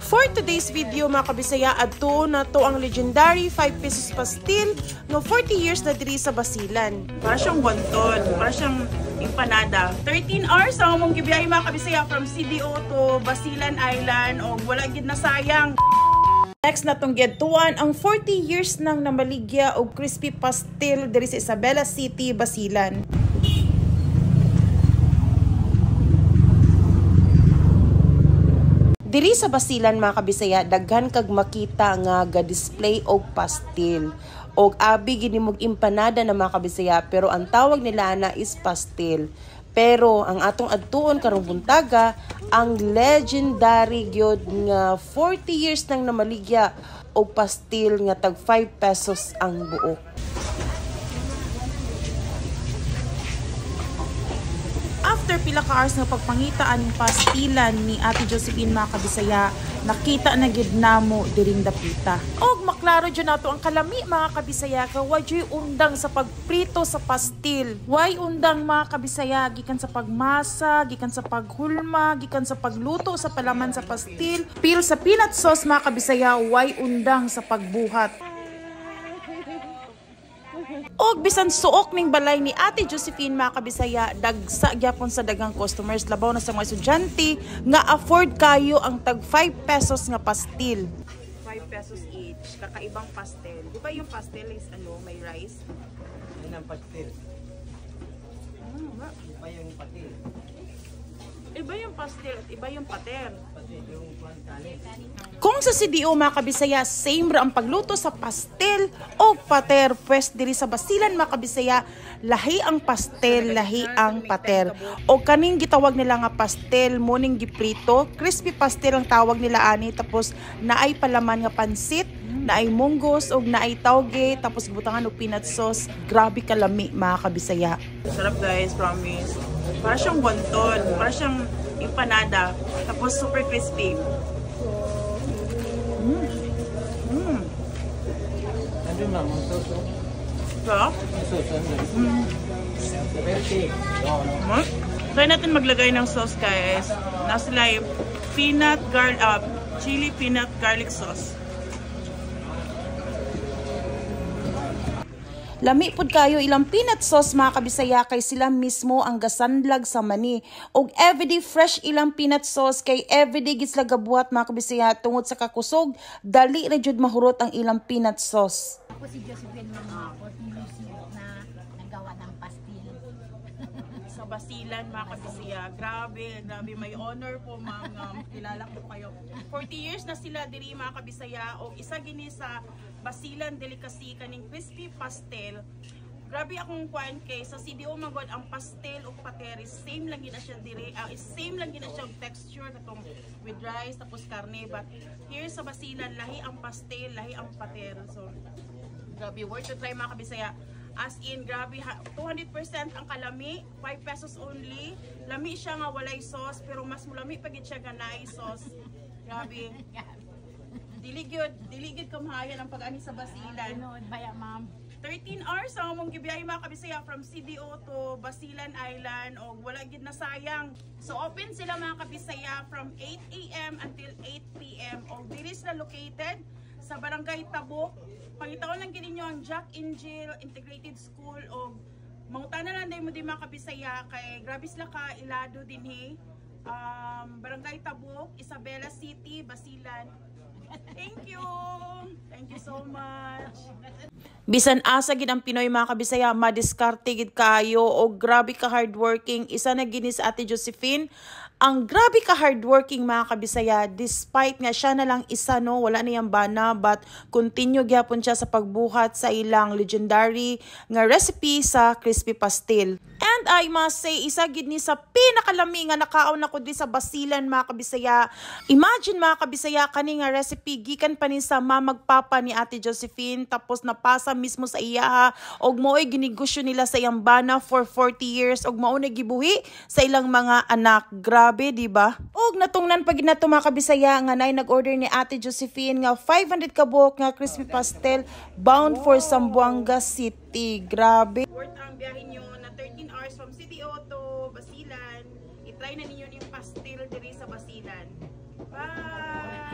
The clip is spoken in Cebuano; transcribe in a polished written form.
For today's video, mga kabisaya, adto na to ang legendary 5 pesos pastil nga 40 years na diri sa Basilan. Para siyang wonton, para siyang empanada. 13 hours ang among gibiyahe, mga kabisaya, from CDO to Basilan Island og wala gid nasayang. Next na tong giadtuan ang 40 years nang namaligya og crispy pastil diri sa Isabela City, Basilan. Diri sa Basilan, mga kabisaya, daghan kag makita nga ga-display og pastil. Og abi gini mog empanada na, mga kabisaya, pero ang tawag nila na is pastil. Pero ang atong adtuon karong buntaga, ang legendary gyud nga 40 years nang namaligya og pastil nga tag 5 pesos ang buok. After pila ka hours nga pagpangita aning pastilan ni Ate Josephine, mga kabisaya, nakita na gid namo diring dapita. Og maklaro jud nato ang kalami, mga kabisaya, kay wa juy undang sa pagprito sa pastil. Way undang, mga kabisaya, gikan sa pagmasa, gikan sa paghulma, gikan sa pagluto sa palaman sa pastil, pil sa peanut sauce, mga kabisaya, way undang sa pagbuhat. Og bisan suok ning balay ni Ate Josephine, mga kabisaya, dagsa gyapon sa daghang customers, labaw na sa mga estudyante nga afford kayo ang tag 5 pesos nga pastil. 5 pesos each, kakaibang pastel. Di ba yung pastel is ano, may rice? Yan ang pastil. Ano ba? Iba yung patil. Iba yung pastel at iba yung pater. Patil yung kanin. Kung sa CDO, mga kabisaya, same ra ang pagluto sa pastel o pater. Pwes diri sa Basilan, mga kabisaya, lahi ang pastel, lahi ang pater. O kaning gitawag nila nga pastel, morning giprito, crispy pastel ang tawag nila ani, tapos naay palaman nga pansit, naay munggos og naay tauge, tapos butangan og peanut sauce. Grabe kalami, mga kabisaya. Sarap guys, promise. Para siyang wonton, para siyang empanada. Tapos super crispy. Nandun, ma'am, ang sauce, oh. So, Ang sauce, ano? Healthy. No, no. Try natin maglagay ng sauce, guys. Nasa like peanut chili peanut garlic sauce. Lami pud kayo ilang peanut sauce, mga kabisaya, kay sila mismo ang gasanlag sa mani. Og everyday fresh ilang peanut sauce kay everyday gid sila gabuhat, mga kabisaya, tungod sa kakusog, dali ra jud mahurot ang ilang peanut sauce. Ako si Josephine, mga 40 years na nagawa ng pastil. Sa Basilan, mga kabisaya. Grabe, grabe. May honor po, ma'am, nga kilala ko kayo. 40 years na sila diri, mga kabisaya. O isa gini sa Basilan delicacy kaning crispy pastel. Grabe akong kuan kay sa CDO magod ang pastel o pateris, same lang gina siya diri, same lang gina siya og texture katong with rice tapos karne, but here sa Basilan lahi ang pastel, lahi ang pater. So grabe, worth to try, mga kabisaya. As in, grabe, 200% ang kalami, 5 pesos only. Lami siya nga walay sauce, pero mas mulami pag siya nga naay sauce. Grabe. Dili gyud kamahayan ang pag-ani sa Basilan. Tinuod baya, ma'am. 13 hours ang among gibiyahe, mga kabisaya, from CDO to Basilan Island og wala gid nasayang. So open sila, mga kabisaya, from 8 a.m. until 8 p.m. og diri sila located sa Barangay Tabuk. Pangitaon lang gid ninyo ang Jack Angel Integrated School og mangutana lang day mo di, mga kabisaya, kay grabe sila ka ilado dinhi. Barangay Tabuk, Isabela City, Basilan. Thank you. Thank you so much. Bisan asa gid ang Pinoy, mga kabisaya, madiskarte gid kayo o grabe ka hardworking. Isa na gini sa Ate Josephine. Ang grabe ka hardworking, mga kabisaya, despite nga siya na lang isa, no, wala niyang bana, but continue gyapon siya sa pagbuhat sa ilang legendary nga recipe sa crispy pastil. And I must say, isa gid ni sa pinakalami nga nakaon nako di sa Basilan, mga kabisaya. Imagine, mga kabisaya, kani nga recipe gikan pa ni sa mamagpapa ni Ate Josephine, tapos napasa mismo sa iyaha og mao'y ginegosyo nila sa iyang bana for 40 years og mao na gibuhi sa ilang mga anak. Grabe, di ba? Og natungnan pa gid nato, mga kabisaya, nga nay nag-order ni Ate Josephine nga 500 ka buok nga crispy pastel bound for Zamboanga City. Grabe. Worth ang biyahe nyo na 13 hours from CDO to Basilan. I-try na ninyo yung pastel diri sa Basilan. Bye!